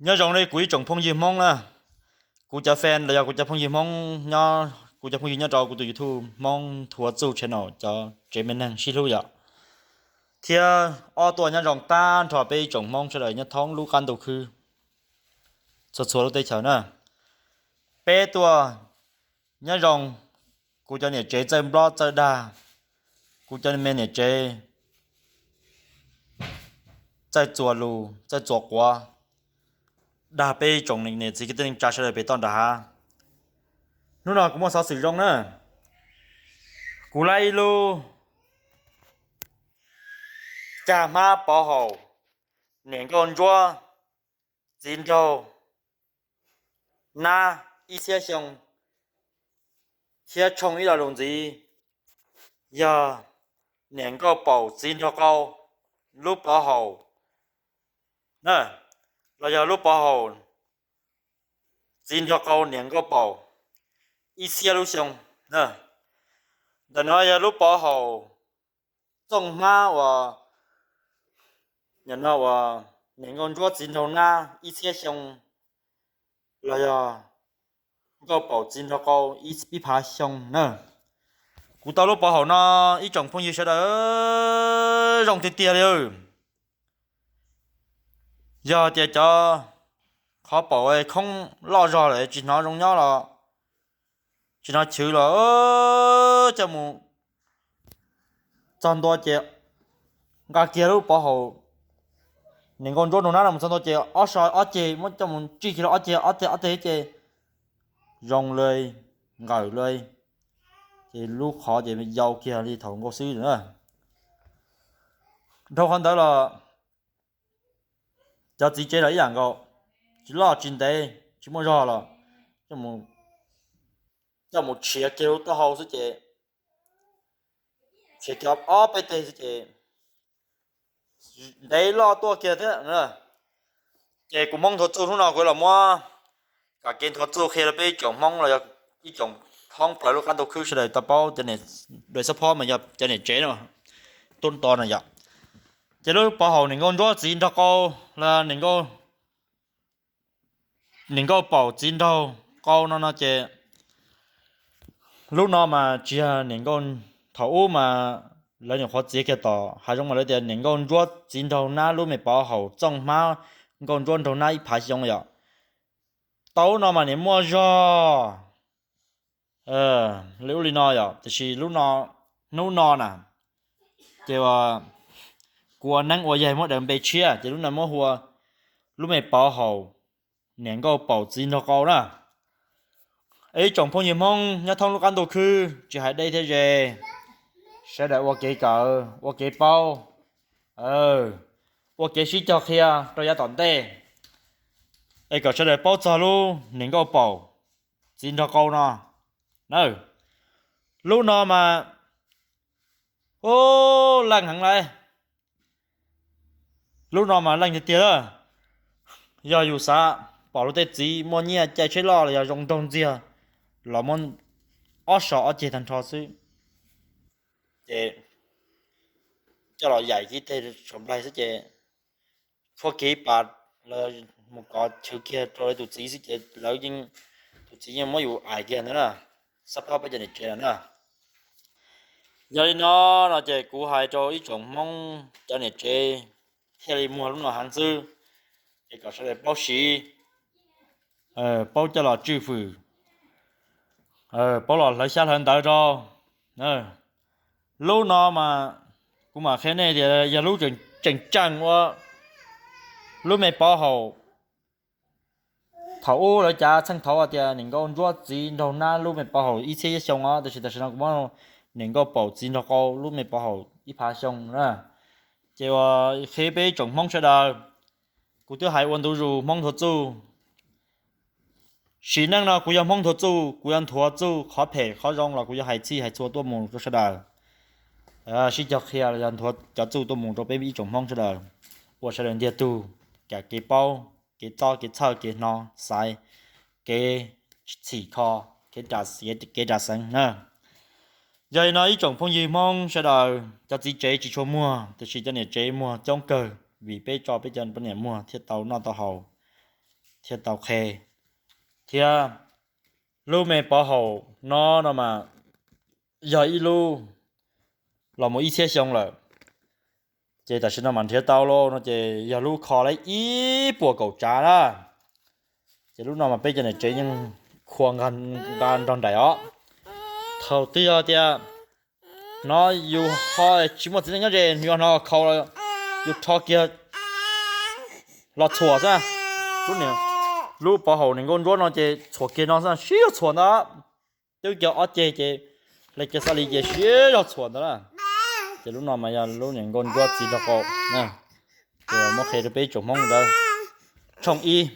Nyob zoo li kuv ib tsoom phooj ywg Hmoob na, kuv cov fan los yog kuv cov phooj ywg Hmoob, kuv cov phooj ywg nyob rau kuv tus YouTube Hmoob Thuav Txuj channel cov tsev me neeg sib hlub yom, thiab ob tuaj nyob zoo tag nrho peb ib tsoom Hmoob sawv daws nyob thoob lub qab ntuj khwb txhua txhua lub teb chaws na. Peb tuaj nyob zoo kuv cov niam tsev txawj nplob txawj dag, kuv cov me niam tsev txawj txuas lus txawj txuas quav, dag peb ib tsoom niam txiv kwv tij neej tsa sawv daws pem toj nram hav. Hnub no kuv muaj xov xwm zoo na, kuv laib ib lub cag hmab pov haum niam nkauj ntsuab txiv nraug nab ib txhiab xyoo thiab tshooj ib lo lus ntxiv yog niam nkauj paum txiv nraug qau lub pov haum na, los yog lub pov haum txiv nraug qau niam nkauj paum ib txhiab lub xyoo na. Ntawm no yog lub pov haum txooj hmab uas nim no uas niam nkauj ntsuab txiv nraug nab ib txhiab xyoo los yog nkauj paum txiv nraug qau ib phav xyoo na. Kuv tau lub pov haum no ib tsoom phooj ywg sawv daws, zoo tiag tiag li. Yog tias cov qhov paum khoob loj zog lawm tsis hnov zoo nyob los tsis hnov chwv los coj mus txog ntua ces nqa kiag lub pov haum niam nkauj ntsuab nraug nab no mus txog ntua ces ob so ob ceg muab coj mus tsij kiag rau ob ceg ob teg ob teg ces zoo li nqawm li, ces lub qhov ces yau kiag li thaum nkaus xwb na. Dhau qhov ntawd los cov txiv tsev los ib yam nkaus, tsis loj tsis ntev tsis muaj zog los coj mus tshiav kiag lub taub hau xwb ces tshiav kiag ob peb teg xwb ces ntev loj tuaj kiag thiab. Ces kuv Hmoob Nthuav Txuj hnub no kuv los muab kom kev nthuav txuj qhia rau peb ib tsoom Hmoob los yog ib tsoom thoob plaws lub qab ntuj khwb sawv daws tau paub cov niam, dua xab phob mas yog cov niam tsev no, tub to no yom. Ces lub pov haum niam nkauj ntsuab txiv nraug qau los niam nkauj paum txiv nraug qau no no ces lub no mas tsis yog niam nkauj, thaum ub mas lawv nyuam qhuav txiav kiag tom hav zoov mas lawv tias niam nkauj ntsuab txiv nraug nab lub me pov haum txooj hmab nkauj ntsuab nraug nab ib phav xyoo yom. Tau lub no mas niam muaj zog li ub li no yom, tiam sis lub no, hnub no na ces kuv ua neeb ua yaig muab daws npe tshiab ces lub no muab hu ua lub me pov haum niam nkauj paum txiv nraug qau na. Ib tsoom phooj ywg Hmoob nyob thoob lub qab ntuj khwb tsis hais deb thiab ze, sawv daws ua kev kawm ua kev paub, ua kev sib cog qhia rau yav tom ntej, es kom sawv daws paub txog lub niam nkauj paum txiv nraug qau no na. Lub no mas, u, leej heev lauj. Lub no mas leej tiag tiag lawm. Yog yus xav pom luag tej txiv muaj nyiaj cai tsheb loj los yog zoo nraug ntxiag los muab ob so ob ceg tag nrho xwb, ces coj los yaim ib teg saum nplaig xwb ces tshuab kiag ib pas los mus kov chwv kiag rau lawv tus txiv xwb ces lawv yeej, tus txiv yeej muab yus aim kiag ntawd na. Xab phob peb cov niam tsev no na. Yog li no, no ces kuv hais rau ib tsoom Hmoob cov niam tsev thiaj li muag lub no heev xwb, es kom sawv daws paub siv, paub coj los tswj fwm, paub los hlawv xyab hlawv ntawv rau. Lub no mas kuv mam qhia nej tias yog lub tseem tseem ua lub me pov haum. Thaum ub lawv cav txheej thaud tias niam nkauj ntsuab txiv nraug nab lub me pov haum ib txhiab ib xyoo os, tab sis tam sim no kuv muab niam nkauj paum txiv nraug qau lub me pov haum ib phav xyoo na. Ces ua qhia peb ib tsoom Hmoob sawv daws, kuv twb hais ua ntu zus Hmoob Nthuav Txuj. Sim neej no kuv yog Hmoob Nthuav Txuj, kuv yuav nthuav txuj qhov phem qhov zoo los kuv yuav hais txhij hais txhua tuaj mus rau sawv daws. Sib cog qhia los yog nthuav cov txuj tuaj mus rau peb ib tsoom Hmoob sawv daws, ua sawv daws ntiag tug, kam kev paub, kev txob kev txhawj, kev hnov xaiv, kev txhim kho, kev ras xeev na. Yog li no ib tsoom phooj ywg Hmoob sawv daws, cov txiv tsev tsis tshua muag tiam sis cov niam tsev muag coob kawg. vim peb tso peb cov poj niam muag thiaj tau noj tau haus, thiaj tau qhe. Thiab lub me pov haum no no mas yog ib lub los mus ib txhiab xyoo lawm, ces tam sim no mas nrhiav tau lawm no ces yog lub kho li ib puas kaum tsav na. Ces lub no mas peb cov niam tsev yeej khuas nqa nrog nraim os. Thaum twg yog tias hnov yus ho tsis muaj txiv neej nyob ze, yus ho hnov khaus los yus rho kiag los txhuam xwb. Lub pov haum niam nkauj ntsuab no ces txhuam kiag no xwb, sib zog txhuam ntag. Twb kiag ob ceg ces hle kiag xab li ces sib zog txhuam ntag na. Ces lub no mas yog lub niam nkauj ntsuab txiv nraug qaum. Ces muab qhia rau peb tsoom Hmoob ntawd. Tshooj ib,